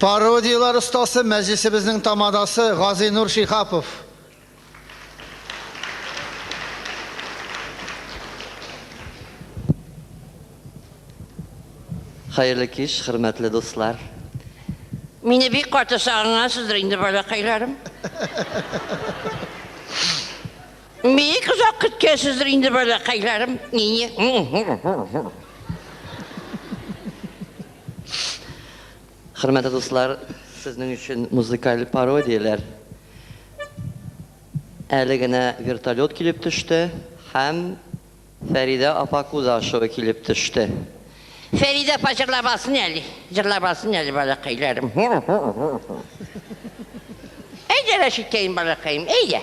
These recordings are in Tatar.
Пародияләр остасы, мәҗлесебезнең тамадасы Газыйнур Шиһапов. Хәерле кич, хөрмәтле дуслар. Мине бик каты сагынгансыздыр инде, балакайларым. Бик озак көткәнсездер инде, балакайларым. Хөрмәтле дуслар, сезнең өчен музыкаль пародияләр. Әле генә вертолет килеп төште һәм Фәридә апа Кудашева килеп төште. Фәридә апа җырлап алсын әле, җырлап алсын әле, балакайларым. Әйдә, Рәшиткәем, балакаем, әйдә.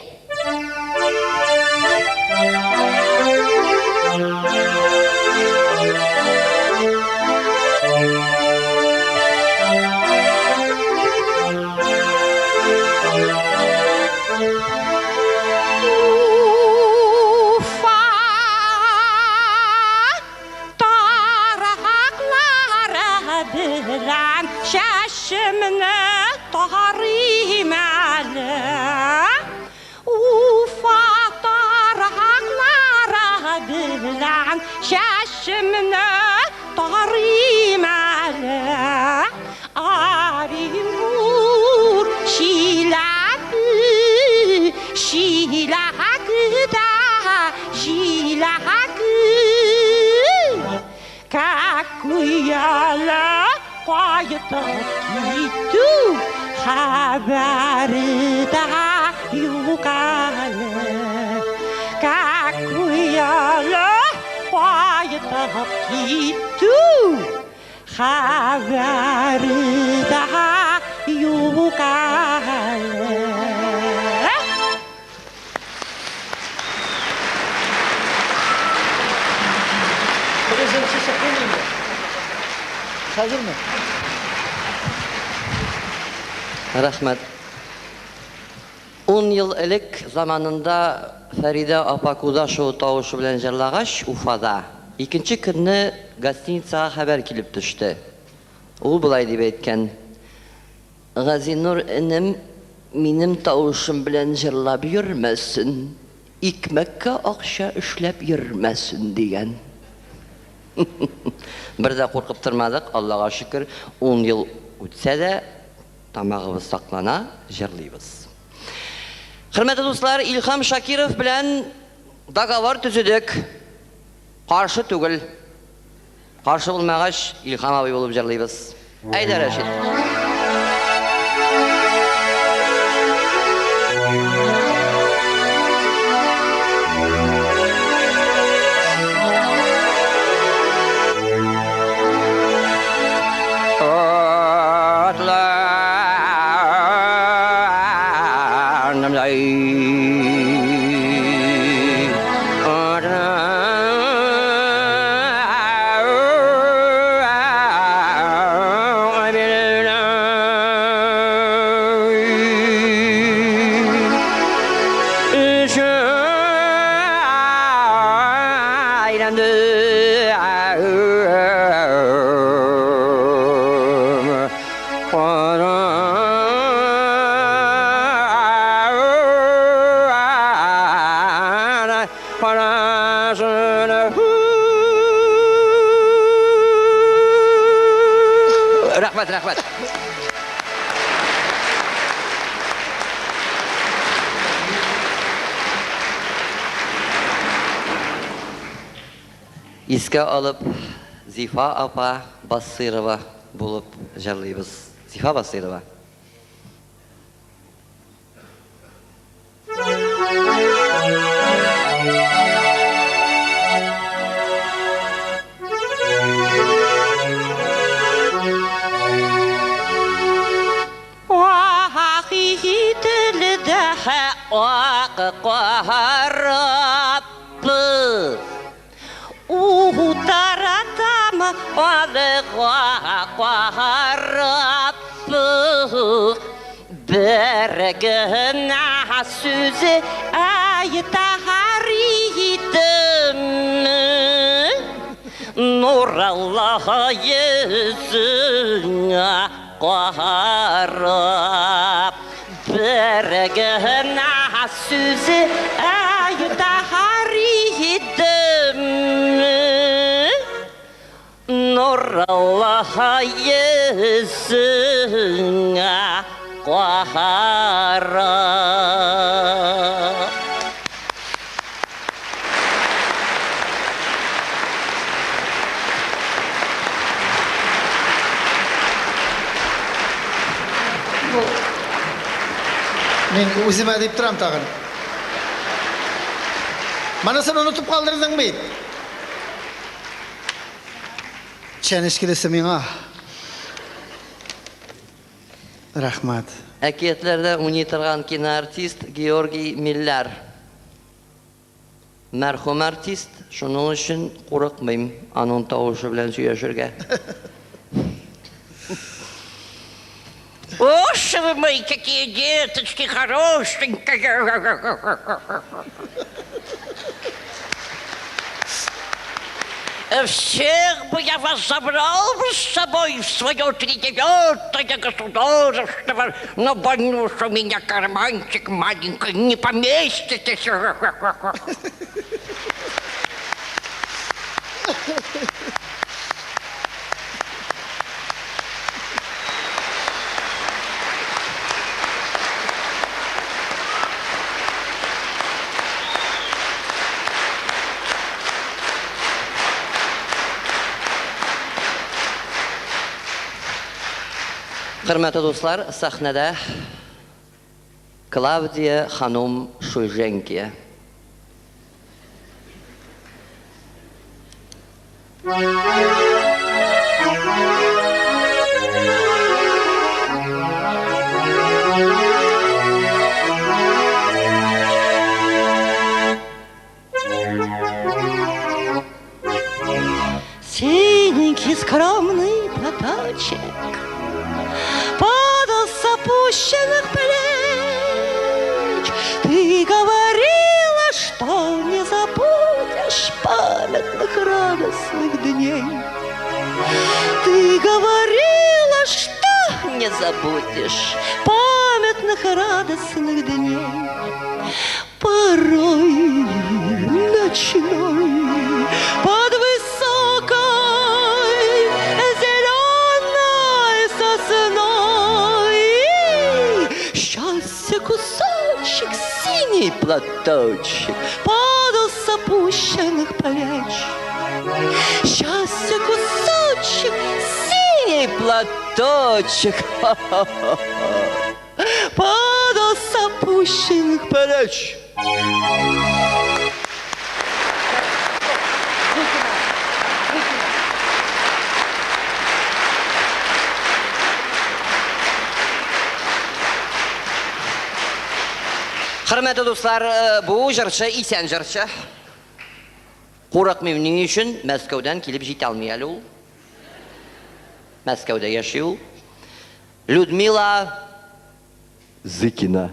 Уфа тараклары белән чәчемне тарыйм әле. Уфа тараклары белән чәчемне тарыйм әле. Оренбур, Чиләбе, Чиләкедә җиләге. Кәкуяле кайтып китү хәбәре дә юк әле. Кәкуяле кайтып китү хәбәре дә юк әле. Теге җырчы чыкты инде. Хәзерме? Рәхмәт. Ун ел элек заманында Фәридә апа Кудашева тавышы белән җырлагач, Уфада, икенче көнне гостиницага хәбәр килеп төште. Ул болай дип әйткән, Газинур энем минем тавышым белән җырлап йөрмәсен, икмәккә акча эшләп йөрмәсен, дигән. Бер дә куркып тормадык, Аллага шөкер, ун ел үтсә дә, тамагыбыз саклана, җырлыйбыз. Хөрмәтле дуслар, Илһам Шакиров белән договор төзедек. Каршы түгел. Каршы булмагач, Илһам абый булып җырлыйбыз. Әйдә, Рәшит. Рәхмәт, рәхмәт. Искә алып, Зифа апа Басыйрова булып җырлыйбыз. Зифа Басыйрова. Ак карап Утаратам алга карап Бер генә сүз әйтәр идем Нуралла йөзеңә карап, бер генә сүз әйтәр идем. Нурлы йөзеңә карап. Мин үземә дип торам тагын. Монысын онытып калдырдың бит. Чәнечкелесе миңа. Рәхмәт. Әкиятләрдә уйный торган киноартист Георгий Милляр. Мәрхүм артист, шуның өчен курыкмыйм аның тавышы белән сөйләшергә. Боже вы мой, какие деточки хорошенькие! Всех бы я вас забрал бы с собой в свое тридевятое государство, но боюсь, у меня карманчик маленький, не поместитесь. Хөрмәтле дуслар, сәхнәдә Клавдия ханум Шульженкия. Синенький скромный платочек падал с опущенных плеч. Ты говорила, что не забудешь памятных радостных дней. Ты говорила, что не забудешь памятных радостных дней. Порой ночной под высокой зеленой сосной счастья кусочек, синий платочек падал с опущенных плеч. Счастья кусочек, синий платочек падал с опущенных плеч. Хөрмәтле дуслар, бу җырчы исән җырчы. Курыкмыйм ни өчен? Мәскәүдән килеп җитә алмый әле ул. Мәскәүдә яши ул. Людмила Зыкина.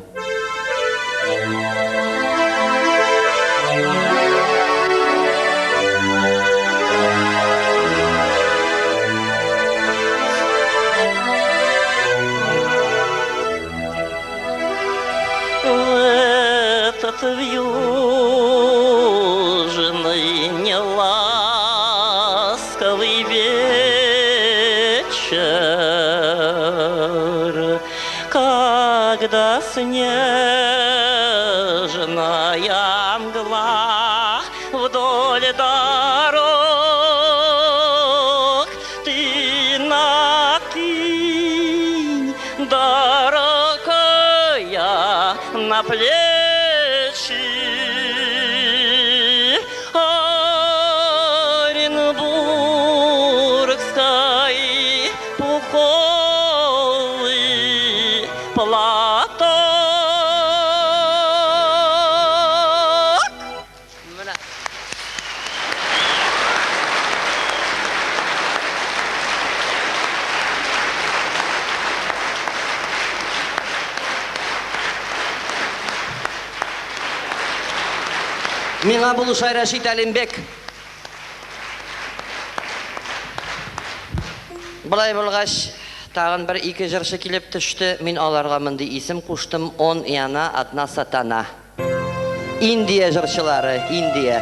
В этот вьюжный неласковый вечер, когда снежная мгла вдоль дорог, ты накинь, дорогая, на плечи оренбургской пуховый платок. Менә. Миңа булыша Рәшит Әлимбек. Болай булгач, Тагын бер ике җырчы килеп төште. Мин аларга мондый исем куштым, Он и она, одна сатана. Индия җырчылары, Индия.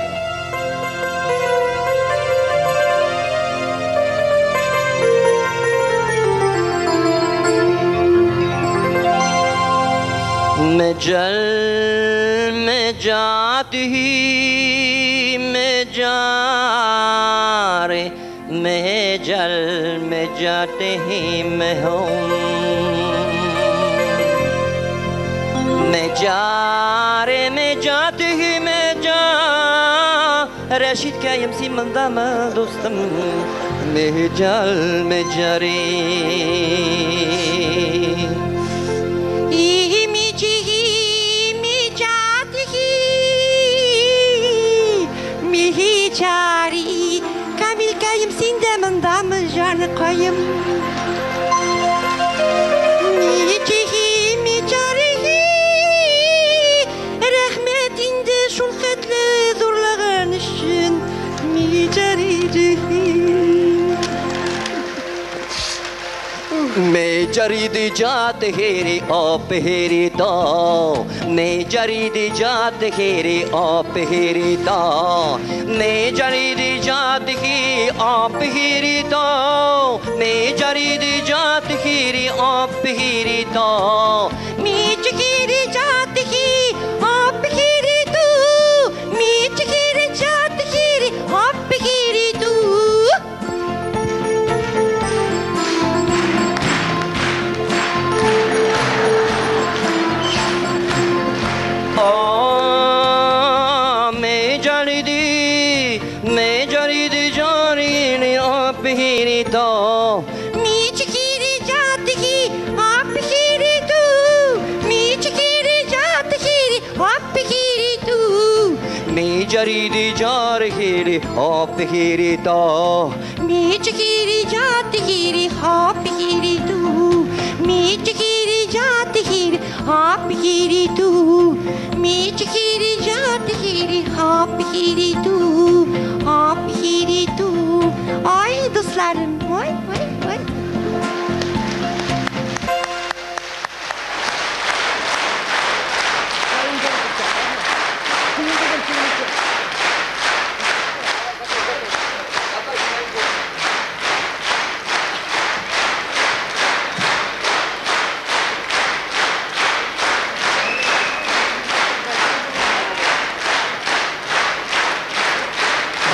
Mecel mecatihi mecari Mecel mecatihi mehum Mecare mecatihi meca Рәшиткәем, син мондамы, дустым? Меҗал меҗари. Миһичари, Камилкәем, син дә мондамы, җаныкаем? Мичихи, мичарихи, рәхмәт инде шул хәтле зурлаган өчен. Мичарихи. Меҗари җат хери оп хери то Меҗари җат хери оп хери то Меҗари җат хи оп хери то Меҗари җат хери оп хери то Мичхири җат хи оп хери ту Мичхири җат хири оп хири ту. Oh, mecari di, mecari di jari ni op hiri to. Мичхири җат хи оп хири ту Мичхири җат хири оп хири ту. Mecari di jari hiri op hiri to. Мичхири җат хири оп хири ту Мичхири җат хири оп хири ту Мичхири җат хири оп хири ту оп хири ту. Ай, дусларым, ой, ой, ой.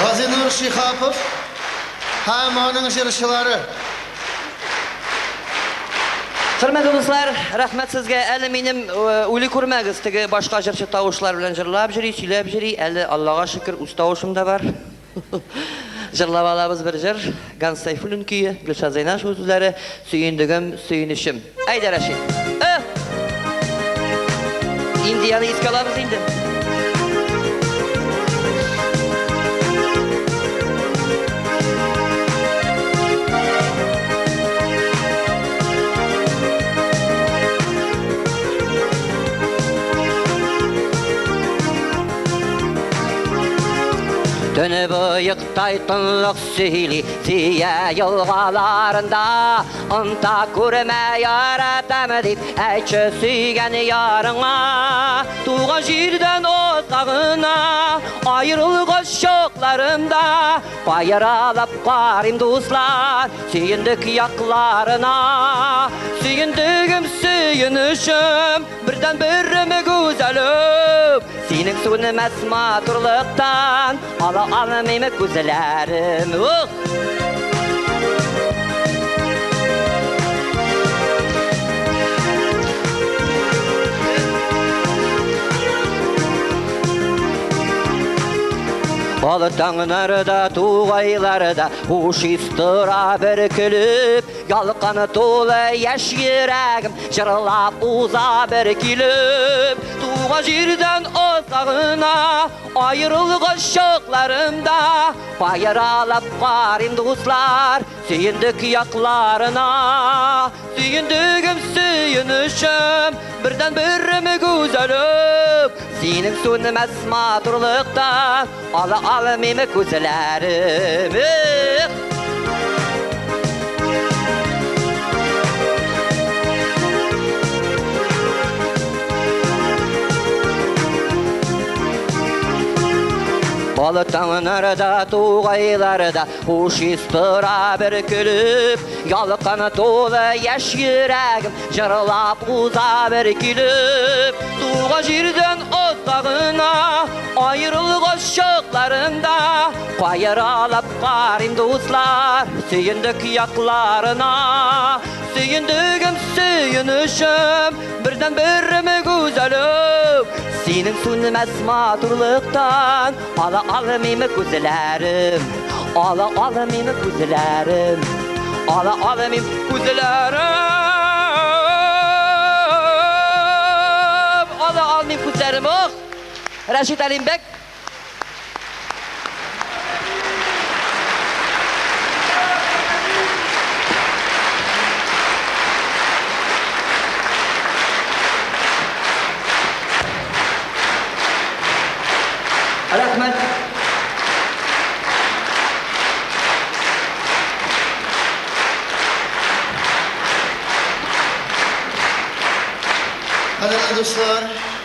Газинур Шихапов һәм аның җырчылары. Хөрмәтле дуслар, рәхмәт сезгә. Әле минем үле күрмәгез, теге башка җырчы тавышлар белән җырлап йөри, сөйләп йөри. Әле Аллага шөкер, үз тавышым да бар. Җырлап алабыз бер җыр. Ганс Сайфуллин көе, Гөлшат Зәйнашева сүзләре, Сөендегем, сөенечем. Әйдә, Рәшит. Индияне искә алабыз инде. Төне буектай тынлык сөйли Зөя елгаларында. Онта күрмә яратам дип әйтче сөйгән ярыңа. Туган җирдән озагына аерылган чакларымда каералап карыйм, дуслар, Сөендек якларына. Сөендегем, сөенечем, бердән берем гүзәлем. Синең сүнмәс матурлыктан ала алмыйм күзләрем. Ух! Ал таңнарда, тугайларда хуш ис тора бөркелеп, ялкын тулы яшь йөрәгем җырлап уза бер килеп. Туган җирдән озагына аерылган чакларымда каералап карыйм, дуслар, Сөендек якларына. Сөендегем, сөенечем, бердән берем гүзәлем. Синең сүнмәс матурлыктан ала алмыйм күзләрем. Эх! Ал таңнарда, тугайларда Хуш ис тора бөркелеп, Ялкын тулы яшь йөрәгем Җырлап уза бер килеп. Туган җирдән озагына Аерылгач чакларында, Каералып карыйм, дуслар, Сөендек якларына. Сөендегем, сөенечем, Бердәнберем, гүзәлем, Синең сүнмәс матурлыктан Ала алмыйм күзләрем, Ала алмыйм күзләрем, Ала алмыйм күзләрем, Ала алмыйм күзләрем. Ох! Рәшит Әлимбәк. Рәхмәт. Кадерле дуслар,